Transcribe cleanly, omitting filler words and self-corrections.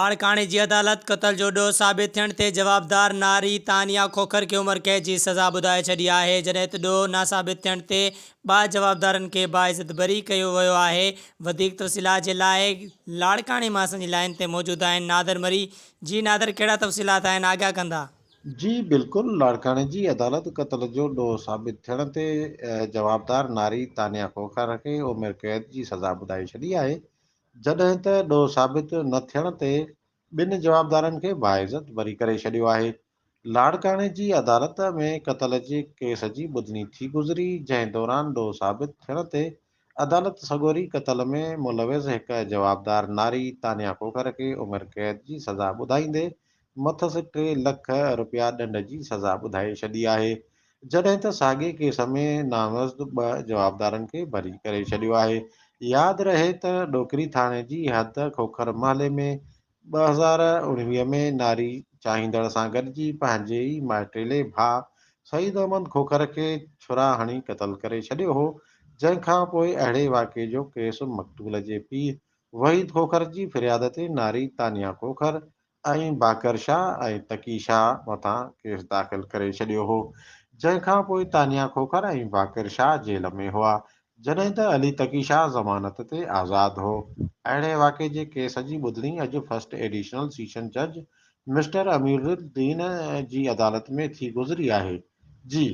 لاڙڪاڻي جي عدالت قتل جو ڏوهه ثابت ٿيڻ تي جوابدار ناري تانيا کوکر کي عمر قيد جي سزا ٻڌائي ڇڏي آهي، جڏهن ته ڏوهه ناثابت ٿيڻ تي ٻه جوابدارن کي باعزت بري ڪيو ويو آهي. وڌيڪ تفصيلات جي لاء لاڙڪاڻي مان اسان جي لائين تي موجود آهن نادر مري، جي نادر ڪهڙا تفصيلات آهن آگاهه ڪندا. جي بلڪل لاڙڪاڻي جي عدالت قتل جو ڏوهه ثابت ٿيڻ تي جوابدار ناري تانيا کوکر کي عمر قيد جي سزا ٻڌائي ڇڏي آهي، جڏهن ته ڏوهه ثابت نه ٿيڻ تي ٻن جوابدارن کي باعزت بري ڪري ڇڏيو آهي. لاڙڪاڻي جي عدالت ۾ قتل جي ڪيس جي ٻڌڻي ٿي گذري، جنهن دوران ڏوهه ثابت ٿيڻ تي عدالت سڳوري قتل ۾ ملوث هڪ جوابدار ناري تانيا کوکر کي عمر قيد جي سزا ٻڌائيندي مٿس 3 لک رپيا ڏنڊ جي سزا ٻڌائي ڇڏي آهي، جڏهن ته ساڳئي ڪيس ۾ نامزد ٻه جوابدارن کي بري ڪري ڇڏيو آهي. ياد رهي ته ڏوڪري ٿاڻي جي حد کوکر محلي ۾ 2019 ۾ ناري چاهيندڙ سان گڏجي پنهنجي ئي مائٽيلي ڀاء سعيد احمد کوکر کي ڇرا هڻي قتل ڪري ڇڏيو هو، جنهن کان پوء اهڙي واقعي جو ڪيس مقتول جي پيء وحيد کوکر جي فرياد تي ناري تانيا کوکر ۽ باقر شاهه ۽ تقي شاهه مٿان ڪيس داخل ڪري ڇڏيو هو، جنهن کان پوء تانيا کوکر ۽ باقر شاهه جيل ۾ هئا، جڏهن ته علي تقي شاهه ضمانت تي آزاد هو. اهڙي واقعي جي ڪيس جي ٻڌڻي اڄ فرسٽ ايڊيشنل سيشن جج مسٽر اميرالدين جي عدالت ۾ ٿي گذري آهي. جي.